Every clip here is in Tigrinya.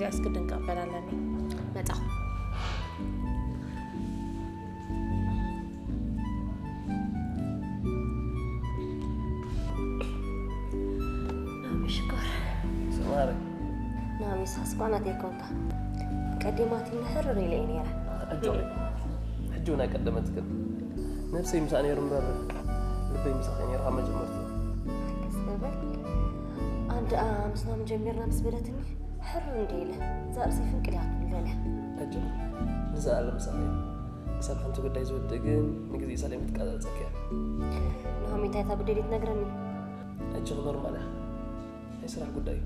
እስክድን ክቕበል ኣለኒ። መጻኹ። ናሚ ሽኮር። ሰማሪ። ናሚ ሳስኳ ናተይ ኮንካ። ቀዲማትኒ ሕርር ኢለ እየ ነይረ። ኣጆኺ። ሕጂ እውን ኣይቀደመትክን። ነብሰይ ምሳኣ ነይሩ እምበር፣ ልበይ ምሳኺ ነይሩ ካብ መጀመርቱ። ሓገዝ በል። ኣንድ ምስ ናሚ ጀሚርና ምስ በለትኒ፣ ሕርር እንደ ኢለ፣ እዛ ርእሰይ ፍንቅል እያ ክትብል ደልያ። ኣጆኺ። ንዘለኣለም ምሳኺ እየ። ክሳብ ሓንቲ ጉዳይ ዝወድእ ግን ንግዜ ሳሌም ክትቀጻጸኪ እያ። ናሚ እንታይ እታ ጉዳይ ደይትነግረኒ? ኣጆኺ ኖርማል እያ። ናይ ስራሕ ጉዳይ እዩ።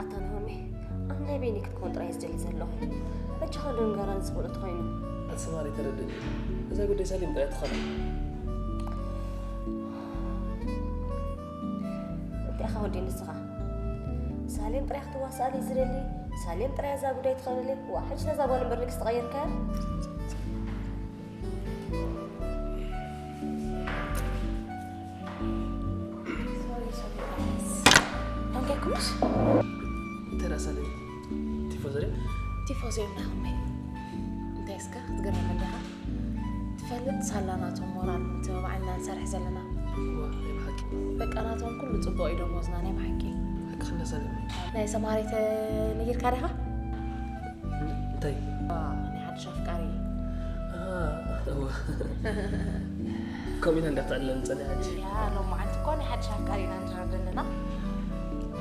ኣታ ናሆሜ፣ ኣብ ናይ በይነይ ክትከውን ጥራይ ዝደሊ ዘለኹ። በጃኻ ዶ ንገራ ንዝኽእሎ ተኾይኑ። ኣቲ ሰማሪ ተረድእኒ። እዛ ጉዳይ ሳሌም ጥራይ ትኸና። እንታይ ኢኻ ወዲ ንስኻ? ሳሌም ጥራይ ክትዋሳኣለይ ዝደሊ፣ ሳሌም ጥራይ እዛ ጉዳይ ትኸነለይ። ዋ፣ ሕጂ ነዛ ጓል እምበር ንግስቲ ቀይርካያ? ታንካይኩምሽ? እንታይ ደኣ ሳሌም? ቲፎዞ ድያ? ቲፎዞ እዮም ናሆመይ። እንታይ እስከ ክትገርመኒ ዲኻ? ትፈልጥ ሳላ ናቶም ሞራል ምትብባዕና ንሰርሕ ዘለና። እዋ፣ ናይ ብሓቂ። በቃ ናቶም ኩሉ ጽቡቕ እዩ ደሞዝና፣ ናይ ብሓቂ። ሓቅኺ እንዳ ሳሌም። ናይ ሰማሪት ነጊርካ ዲኻ? እንታይ? ናይ ሓድሽ ኣፍቃሪ። ኣሃ፣ እወ። ከምኡ ኢና እንዳ ተዕልለን ጸኒሓ ሕጂ። ያ፣ ሎም መዓልቲ እኮ ናይ ሓድሽ ኣፍቃሪ ኢና ንድረር ዘለና።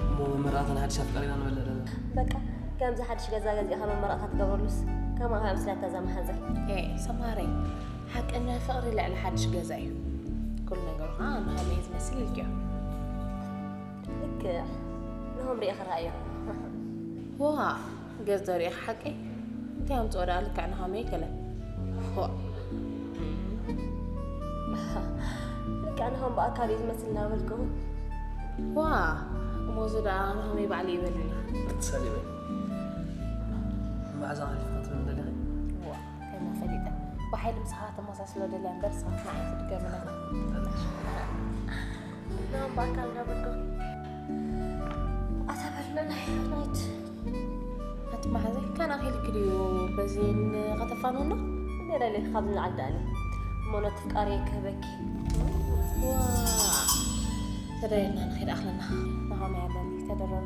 እሞ መመረቕታ ናይ ሓድሽ ኣፍቃሪ ኢና ንበልዕ ዘለና። በቃ፣ ከምዚ ሓድሽ ገዛ ገዚእኻ መመረቕታ ትገብረሉስ፣ ከማኻ ምስላ እታ እዛ መሓዘይ። ኤ፣ ሰማረይ፣ ሓቀኛ ፍቕሪ ልዕሊ ሓድሽ ገዛ እዩ። ኩሉ ነገሩ ኸዓ ንኸመይ ዝመስል ኢልክዮ። ልክዕ፣ ንሆም ሪኢኺ ረኣዮ። ዋ፣ ገጽ ዶ ሪኢኺ ሓቀይ? እንታይ ኣምጽኦ ደኣ ልክዕ ንኸመይ ገለ? ዋ። ልክዕ ንሆም ብኣካል እዩ ዝመስል እናበልኩ። ዋ፣ እሞ እዚ ደኣ ንኸመይ ባዕሉ ይበልኒ? ኣቲ ሳሌመይ፣ መዓዛ ሓሊፍካ ትብል ደሊኺ? ዋ፣ ከመይ ፈሊጠ? ብሓይሊ ምሳኻ ተመሳስሎ ደልያ እምበር፣ ንስኻ ንዓይ ትድገምና። ንሆም ብኣካል እናበልኩ። ኣታ በል መናይ ናይት። ኣቲ መሓዘይ፣ ካን ኣኺልኪ ድዩ በዚ ከተፋንውና? እንዴ ደሊኺ ካብዚ ንዓዲ ኣነ። እሞ ነቲ ፍቃሪ ክህበኪ። ዋ፣ ተደሪርና ንኸይድ ኣኽለና። ናሆም ያለኒ ተደረሩ።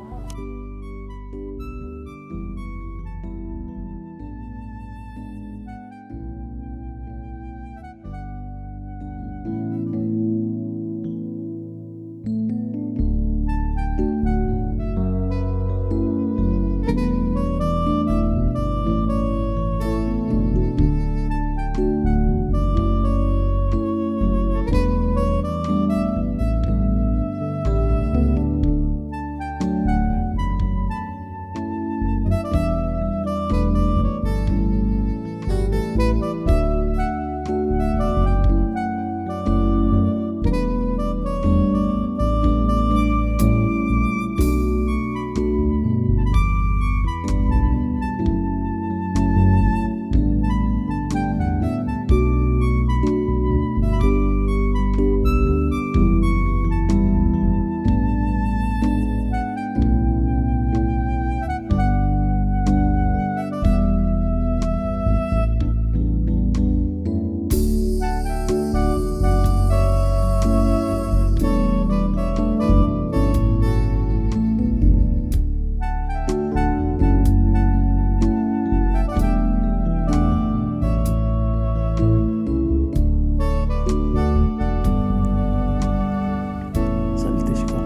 ሰሊተይ ሽኮር፣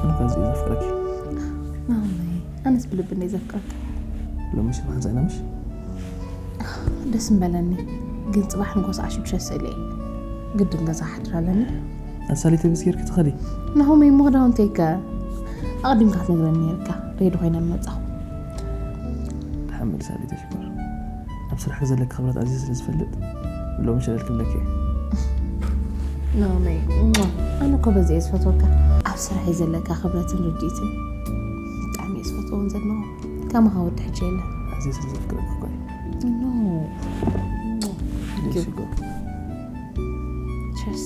ኣነ እኳ እዚ ዘፍቅረኪ። ናሆመይ፣ ኣነስ ብልቢ እንደ ዘፍቅረካ። ሎሚ ሽም ሓንሳእ ኢና ምሽ? ደስ ምበለኒ፣ ግን ጽባሕ ንጎ ሰዓት ሽዱሽተ ስእለ እየ። ግድን ገዛ ክሓድር ኣለኒ። ኣሳሊተ ብስ ጌርኪ ትኸዲ? ናሆመይ፣ እሞ ክዳውንተይ ከ? ኣቐዲምካ ክትነግረኒ ነይርካ፣ ሬዲ ኮይነ ምመጻኹ። ተሓመል ሳሊተ ሽኮር። ኣብ ስራሕ ዘለካ ክብረት ኣዝየ ስለ ዝፈልጥ፣ ሎሚ ሸለል ክብለኪ እየ። ናሆመይ፣ እሞ፣ ኣነ እኮ በዚ እየ ዝፈትወካ። ኣብ ስራሐይ ዘለካ ክብረትን ርድኢትን ብጣዕሚ እየ ዝፈትዎ እውን ዘለኹ። ከማኻ ወዲ ሕጂ የለን። ኣዝየ ስለ ዘፍቅረካ እኮ እየ። ኖ። Cheers. Cheers.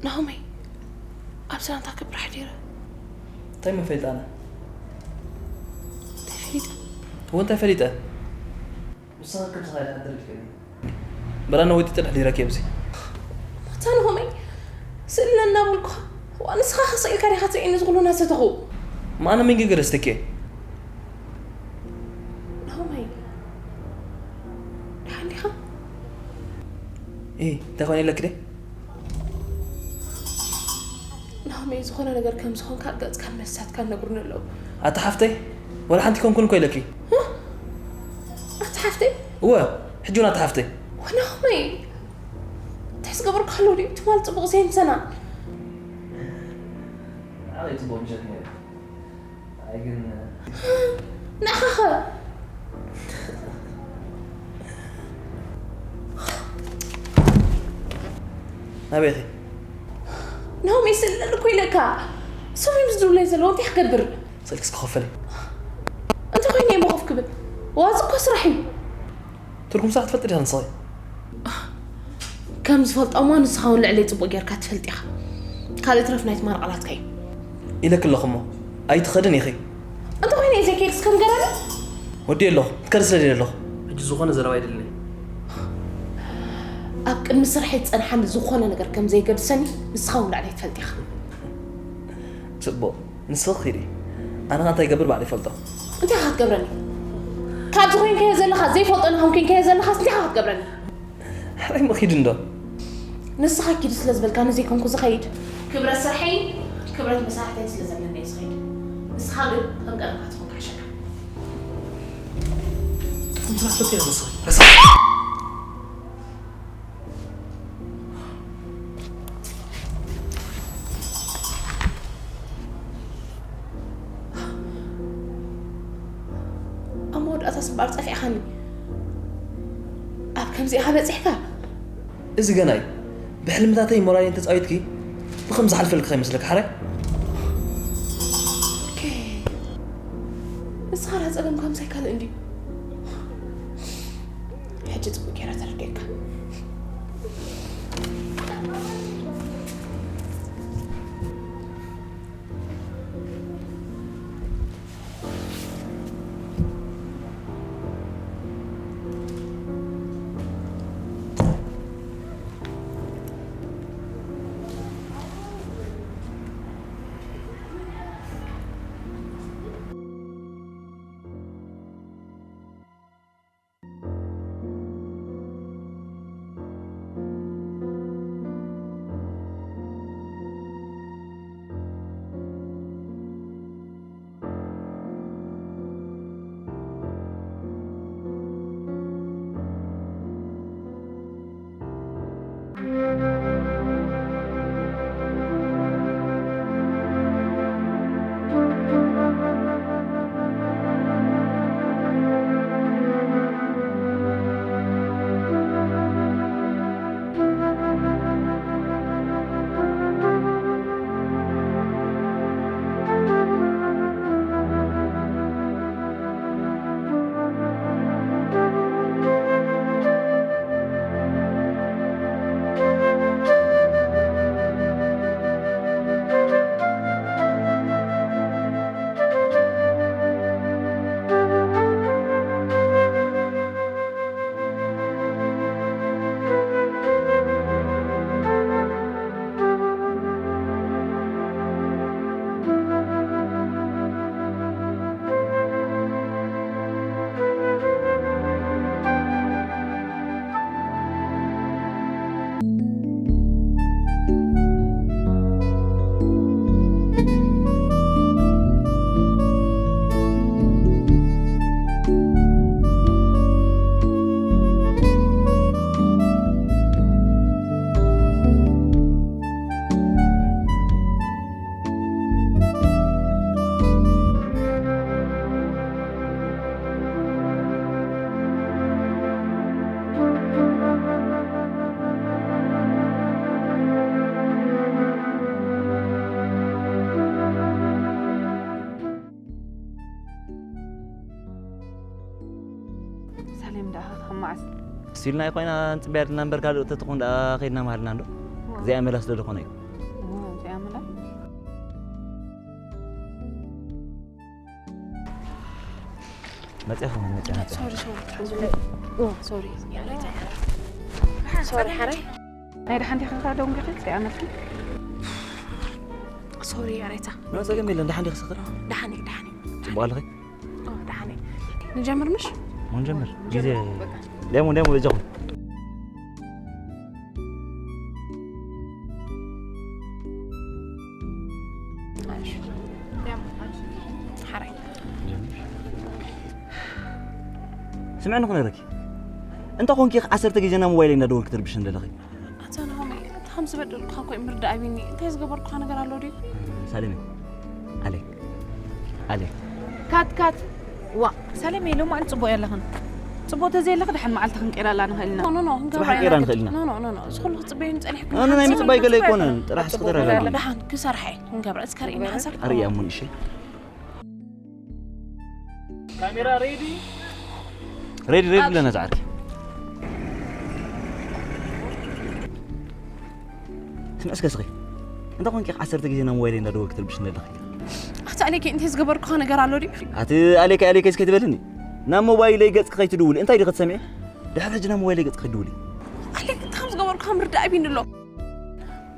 ናሆመይ፣ ኣብዚ ናታ ክብሪ ሓዲረ። እንታይ መፈሊጣ ኣነ? እንታይ ፈሊጠ? እወ እንታይ ፈሊጠ? ንስኻ ከም ዝኸይድ ሓደር ኢልክኒ። በላ ነወጢጠ ድሕዲረኪ ኣብዚ። ኣታ ናሆመይ፣ ስእልና እናበልኩኻ፣ ዋ፣ ንስኻ ከስኢልካ ዲኻ ትስኢኒ ዝኹሉ እናሰተኹ? ማነ መንገገ ደስተኬ። ናሆመይ፣ ደሓን ዲኻ? እ እንታይ ኮነ ኢለክ ደ? ናሆመይ፣ ዝኾነ ነገር ከም ዝኾንካ ገጽካን መሳትካን ነግሩኒ ኣለዉ። ኣታ ሓፍተይ፣ ወላ ሓንቲ ኮንኩን እኮ ኢለኪ። ኣታ ሓፍተይ? እወ፣ ሕጂ እውን ኣታ ሓፍተይ። ወናሆመይ፣ እንታይ ዝገበርካ ኣለዉ ድዩ? ትማል ጽቡቕ ዘይምሰና። ኣበይ ጽቡቕ ምሸት ነይሩ። ኣይ ግን ንዓኻ ኸ? ናበይ ኢኺ? ናሆመይ፣ ስእለኒ እኮ ኢለካ። እሶም እዮም ዝድውለይ ዘለዉ፣ እንታይ ክገብር? ስልክስ ክኸፈል እዩ። እንታይ ኮይነ እየ መኸፍ ክብል? ዋዚ እኮ ስራሕ እዩ። ትርጉም ስራሕ ትፈልጢ ዲኻ ንስኺ? ከም ዝፈልጦ እሞ ንስኻ እውን ልዕለይ ጽቡቕ ጌርካ ትፈልጥ ኢኻ። ካልእ ትረፍ ናይ ትማል ቃላትካ እዩ። ኢለኪ ኣለኹ እሞ ኣይትኸድን ኢኺ። እንታይ ኮይነ እየ ዘይከይድ እስከ ንገረኒ። ወዲ ኣለኹ ትከድ ስለ ደለ ኣለኹ። ሕጂ ዝኾነ ዘረባ ኣይደለኒ። ኣብ ቅድሚ ስራሕ ዝጸንሓኒ ዝኾነ ነገር ከም ዘይገድሰኒ ንስኻ እውን ልዕለይ ትፈልጥ ኢኻ። ጽቡቕ ንስኺ ኺዲ። ኣነ ኸ እንታይ ይገብር ባዕሉ ይፈልጦ። እንታይ ኢኻ ክትገብረኒ? ካብዚ ኮይንካዮ ዘለኻ ዘይፈልጦ ንኸም ኮይንካዮ ዘለኻስ እንታይ ኢኻ ክትገብረኒ? ሕራይ መኺድ እንዶ። ንስኻ ኪዱ ስለ ዝበልካኒ ዘይኮንኩ ዝኸይድ። ክብረት ስርሐይ ክብረት መሳርሕተይ ስለ ዘለኒ እየ ዝኸይድ። ንስኻ ግን ከም ቀደምካ ትኹን ካሕሸካ። ትራስፖርት የለስ ኣብ መወዳእታ ስባር ጸፊዕኻኒ። ኣብ ከምዚኣ በጺሕካ? እዚ ገና እዩ። ብሕልምታተይ ሞራለይ እንተጻዊትኪ ብኸም ዝሓልፈልኪ ከይመስለኪ ሓራይ። ኦኬ። ንስኻ ዳ ጸገምካ ምሳይ ካልእ እንድዩ። ሕጂ ጽቡቅ ጌራ ተረዲኤካ። ሳሌም ደኣ ካብ መዓስ? ሲልና ይኮይና ንጽበያ ድና እምበር ካልእ ተትኾን ደኣ ከይድና ማልና እንዶ። እዚኣ መላስ ዶ ዝኾነ እዩ። መፅእ ኸ መፅእ መፅእ ሶሪ ሶሪ ሶሪ ሶሪ ሓራይ ናይ ደሓን ዲኻ ደንጊኺ ከይኣመልኪ ሶሪ ኣሬታ ኖ ፀገም የለን ደሓን ዲኺ ስኽር ደሓን እዩ ደሓን እዩ ፅቡቅ ኣለኺ ኦ ደሓን እዩ ንጀምር ምሽ ሞን ጀምር ግዜ ደሞ ደሞ በጃኹም ሓራይ ስምዕኒ ክነግረኪ እንተ ኾንኪ ዓሰርተ ግዜ ናብ ሞባይለይ እንዳደወልኪ ትርብሽኒ ዘለኺ ኣታ ናሆመይ እቲ ከም ዝበደልኩኻ እኮ እዩ ምርዳእ ኣቢኒ እንታይ ዝገበርኩኻ ነገር ኣሎ ድዩ ሳሌመ ኣሌክ ኣሌክ ካት ካት ዋ ሰለመይ ሎማዓንቲ ፅቡቅ የለኽን ፅቡቅ ተዘየለኽ ድሓን መዓልቲ ክንቀይራላ ንኽእል ኢና ኖ ኖ ፅባሕ ቀይራ ንኽእል ኢና ኖ ኖ ኖ እዚ ኩሉ ክፅበዩ ንፀኒሕኩም ኣነ ናይ ምፅባይ ገለ ኣይኮነን ጥራሕ እስክተረጋግእ ደሓን ክሰርሐ ክንገብረ እዚ ከርእየና ሓሳብ ኣርእያ እሞ ንእሸይ ካሜራ ሬዲ ሬዲ ሬዲ ኣለና ዝዓርኪ ስምዕ እስከ ስኺ እንተ ኮንኪ ዓሰርተ ግዜ ናብ ሞባይለይ እንዳደወልኪ ትርብሽኒ ኣለኺ ኣታ ኣሌከ እንታይ ዝገበርኩኻ ነገር ኣሎ ድዩ ኣቲ ኣሌከ ኣሌከ እስከ ትበልኒ ናብ ሞባይለይ ገጽ ከይትድውሊ እንታይ ዲኺ ትሰምዒ ድሕሪ ሕጂ ናብ ሞባይለይ ገጽ ከይትድውሊ ኣሌክ እንታይ ከም ዝገበርኩኻ ምርዳእ ኣቢኒ ኣሎ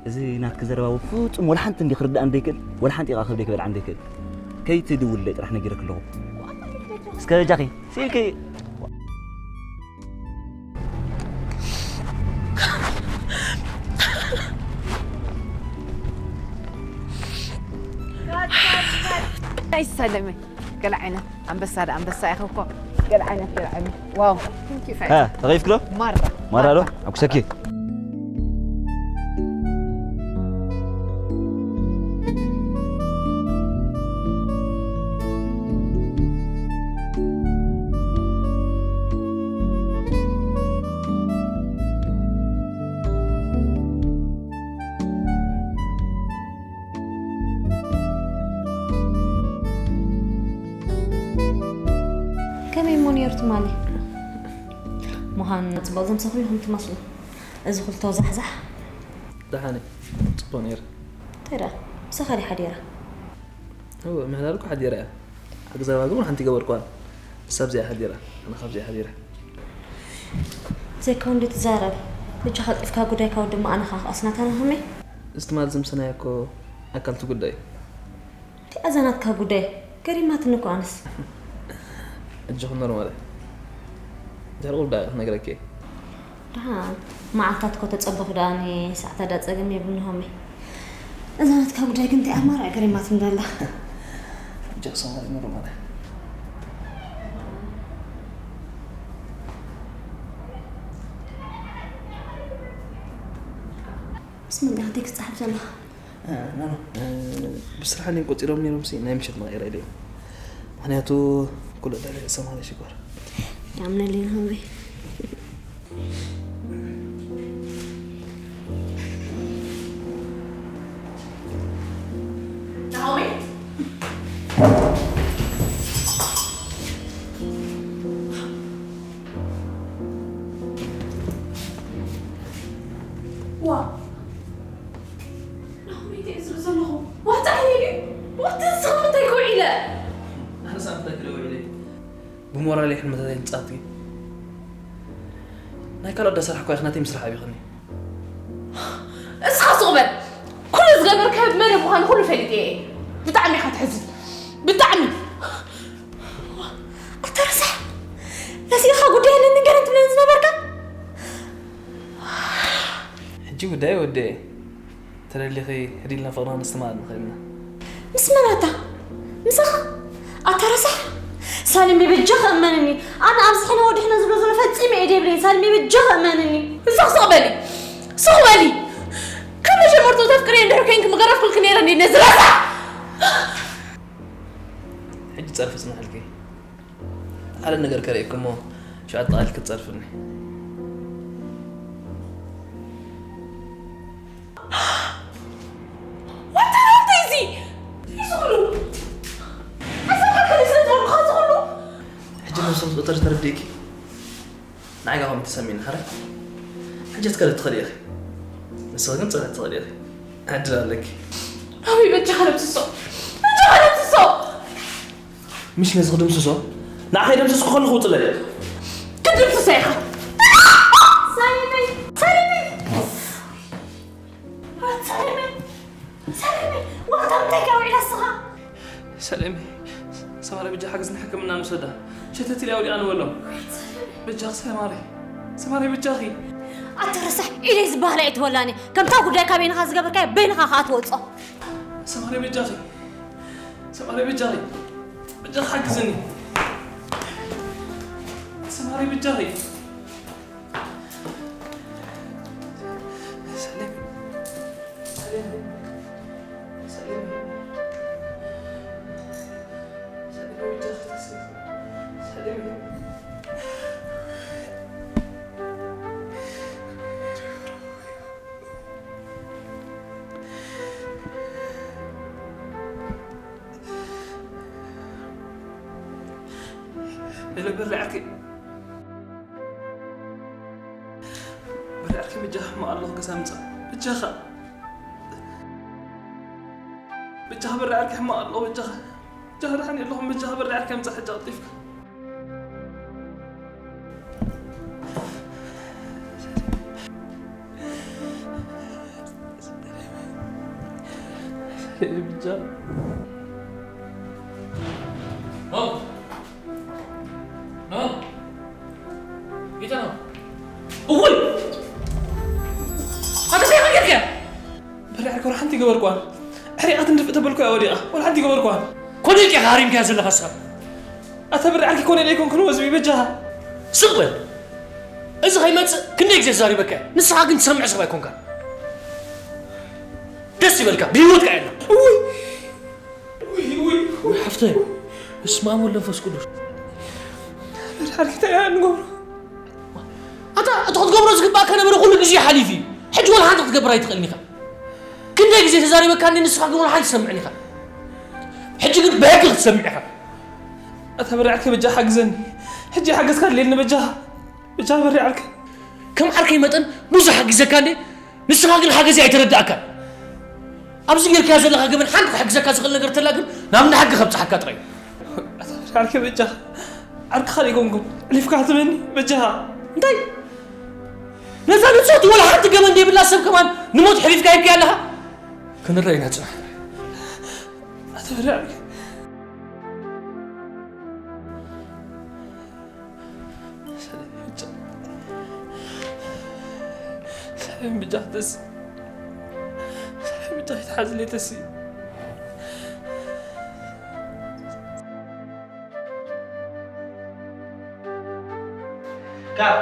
እዚ ናትኪ ዘረባ ፍጹም ወላ ሓንቲ እንዲ ክርዳእ እንደይክእል ወላ ሓንቲ ኢኻ ክብደይ ክበልዓ እንደይክእል ከይትድውልለይ ጥራሕ ነጊረክ ኣለኹ እስከ በጃኺ ስኢልኪ ኣይሰለመ ገለ ዓይነት ኣንበሳ ደ ኣንበሳ ኢኸ እኮ ገለ ዓይነት ገለ ዓይነት ዋው ها تغيف كلو ማራ مرة له أكو سكي ከመይ እሞ ነይሩ ትማሊ? ምዃኑ ጽቡቕ ዘምሰኹም ኢኹም ትመስሉ። እዚ ኩልቶ ዛሕዛሕ። ደሓን እዩ። ጽቡቕ ነይሩ። እንታይ ደኣ? ምሳኻ ድያ ሓዲራ? እወ፣ ምሕዳር እኮ ሓዲራ እያ። ኣግዛባ ግን ሓንቲ ገበርኳን። ንሳ ኣብዚኣ ሓዲራ፣ ኣነ ካብዚኣ ሓዲረ። ዘይከውን ዶ ትዛረብ? ብቻ ቀልጢፍካ ጉዳይካ ወዲ እሞ ኣነ ኸኣ ክኣስናታ ንኸመይ? እዚ ትማል ዝምስናዮ እኮ ኣካልቲ ጉዳይ እዩ። እንታይ እዛ ናትካ ጉዳይ? ገሪማትኒ እኮ ኣነስ። እጅኹም ኖርማል እዩ። ድሕሪ ቁርዳ ክነግረኪ እየ። ደሓን መዓልታት እኮ ተጸበኹ ደኣ እኔ ሰዓታት ደኣ ጸገም የብልንሆመይ። እዛ ናትካ ጉዳይ ግን እንታይ ኣማራፂ ገሪማትኒ ደላ። እጅኽ ሰማሪ ኖርማል እዩ። ብስም እንዲኻ እንታይ ክትጽሕፍ ዘለኻ? ኖ ኖ ብስራሕ እኔ ቆፂሮም ነይሮም ሲ ናይ ምሸት መቐየራ ኢለ እዮም። ምክንያቱ ኩሉ ዕዳጋ ሰማንያ ሽኮር ያምነልኝ ሆምቤ ዋ ናሆመይ እንታይ እዩ ዝርኢ ዘለኹ ዋታ ዓይኒ ድዩ ዋታ ንስኻ ምንታይ ክውዒለ ኣነሳ ምንታይ ክደውዒለ ብሞራል ሕልምታተይ ንጻትኪ ናይ ካልኦት ዳሰራሕኳ ኢኽ ናተይ ምስራሕ ኣቢኽኒ እስኻ ሱቕ በል ኩሉ ዝገበርካዮ ብመደብ ምዃኑ ኩሉ ፈሊጠ እየ ብጣዕሚ ኢኻ ትሕዝን ብጣዕሚ ኣታ ረሳሕ ነዚኻ ጉዳይ ኣለኒ ገለ ትብለኒ ዝነበርካ ሕጂ ጉዳይ ወደ ተደሊኺ ህዲልና ፍቕርና ነስተማቕር ንኽእል ኢና ምስ መን ኣታ ምሳኻ ኣታ ረሳሕ ሳልሚ በጃ ከእመንኒ ኣነ ኣብዚ ሕነ ወዲ ሕነ ዝብሎ ዘሎ ፈጺመ እየ ደይብለኒ ሳልሚ በጃ ከእመንኒ ንስኽ ስቕ በሊ ስቕ በሊ ካብ መጀመርቱ ተፍቅሪ እንድሕር ኮይንክ ምገረፍኩልክ ነይረ እንዲ ነዚ ረሳሕ ሕጂ ጸርፊ ጽንሕልኪ ሓደ ነገር ከርእየኪ እሞ ሽዑ ኣጠቓሊልኪ ትጸርፍኒ ወተሃንተ እዚ እዚ ኩሉ ኣሰብካ ከሊስ ነትበልኩኻ እዚ ኩሉ ሕጂ ነብሰ ቁጥር ተረዲእኪ ንዓጋ ከም ተሰሚኒ ሓረ ሕጂ ትከደ ትኽእል ኢኺ ንስኺ ግን ጽንዕቲ ትኽእል ኢኺ ዕድል ኣለኪ ኣበይ በጃኻ ደምስሶ በጃኻ ደምስሶ ምሽ ነዚ ክድምስሶ ንዓኸይ ደምስስ ክኸሉ ክውፅለይ። ክትድምስሰ ኢኻ። ሳሌመይ! ሳሌመይ! ሳሌመይ! ሳሌመይ! ዋታ ምንታይ ከ ውዒላ እስኻ? ሰለሚ፣ ሰማሪ ብጃ ሓግዝኒ ሕክምና ንውሰዳ። ሸተት ኢላ ወዲቓ ንበሎም። በጃኺ ሰማሪ፣ ሰማሪ በጃኺ። ኣታ ረሳሕ፣ ኢደይ ዝበሃል ኣይትበላኒ። ከምታ ጉዳይ ካብ በይንኻ ዝገበርካዮ በይንኻ ከኣ ትወጾ። ሰማሪ በጃኺ፣ ሰማሪ በጃኺ፣ በጃኺ ሓግዝኒ። ሰማሪ በጃኺ። ሰለሚ፣ ሰለሚ፣ ሰለሚ፣ ሰለሚ፣ በጃኺ ተስኢ፣ ሰለሚ። ሄሎ፣ በሪ ዓርከይ። በሪ ዓርከይ፣ በጃኻ ሕማቕ ኣለኹ፣ ገዛ ምጻእ። በጃኻ። በጃኻ በሪ ዓርከይ፣ ሕማቕ ኣለኹ፣ በጃኻ። በጃኻ፣ ደሓን የለኹን፣ በጃኻ በሪ ዓርከይ ምጻእ ሕጂ ቀልጢፍካ። ብቻ። ኖ! ኖ! ጌታ ነው። እውይ! ኣታ እንታይ ጌርካ? በሪ ዓርከይ፣ ወላ ሓንቲ ገበርኳን። ሕሪቓት እንድፍእ ተበልኩ እያ ወዲቓ። ወላ ሓንቲ ገበርኳን። ኮነ ኢልካ ሃሪምካያ ዘለኻ ንስኻ። ኣታ በሪ ዓርከይ፣ ኮነ ኢለ ኣይኮንኩን ወዝቢ፣ በጃኻ። ስቕ በል። እዚ ከይመጽእ ክንደይ ግዜ ተዛሪበካ እየ። ንስኻ ግን ትሰምዕ ሰብ ኣይኮንካን። ደስ ይበልካ፣ ብህይወትካ የላ። እውይ! ውይ፣ ውይ፣ ውይ። ሓፍተይ፣ በስመ ኣብ ወወልድ ወመንፈስ ቅዱስ። በሪ ዓርከይ፣ እንታይ ኢና ንገብሮ? ኣታ፣ እቲ ክትገብሮ ዝግባእካ ነበረ ኩሉ ግዜ ሓሊፉ እዩ። ሕጂ ወላ ሓንቲ ክትገብር ኣይትኽእልን ኢኻ። ክንደይ ግዜ ተዛሪበካ እንዲ፣ ንስኻ ግን ወላ ሓንቲ ትሰምዕን ኢኻ። ሕጂ ግን ብሕጊ ክትሰምዕ ኢኻ። ኣታ በሪ ዓርከይ፣ በጃኻ ሓግዘኒ። ሕጂ ሓገዝካ ኣድልየኒ በጃኻ። በጃኻ በሪ ዓርከይ። ከም ዓርከይ መጠን ብዙሕ ሓጊዘካ እንዲ፣ ንስኻ ግን ሓገዘይ ኣይተረዳእካን። ኣብዚ ጌርካዮ ዘለኻ ገበን ሓንቲ ክሕግዘካ ዝኽእል ነገር እንተላ ግን ናብ እንዳ ሕጊ ከብጽሓካ ጥራይ እዩ። ኣታ በሪ ዓርከይ፣ በጃኻ። ዓርክኻ ኣይኮንኩን። ሕሊፍካ ትበኒ፣ በጃኻ። እንታይ? ነዛ ንጽህቲ ወላ ሓንቲ ገበን ዘይብላ ሰብ ከማን ንሞት ሕሊፍካ ሂብካያ ኣለኻ? ክንረኣ ኢና፣ ጽናሕ። ኣታ በሪ ዓርከይ። ሰለሚ ብጃ-፣ ሰለሚ ብጃ ተሲ-፣ ሰለሚ ብጃ ይትሓዝለይ ተሲ-፣ ካብ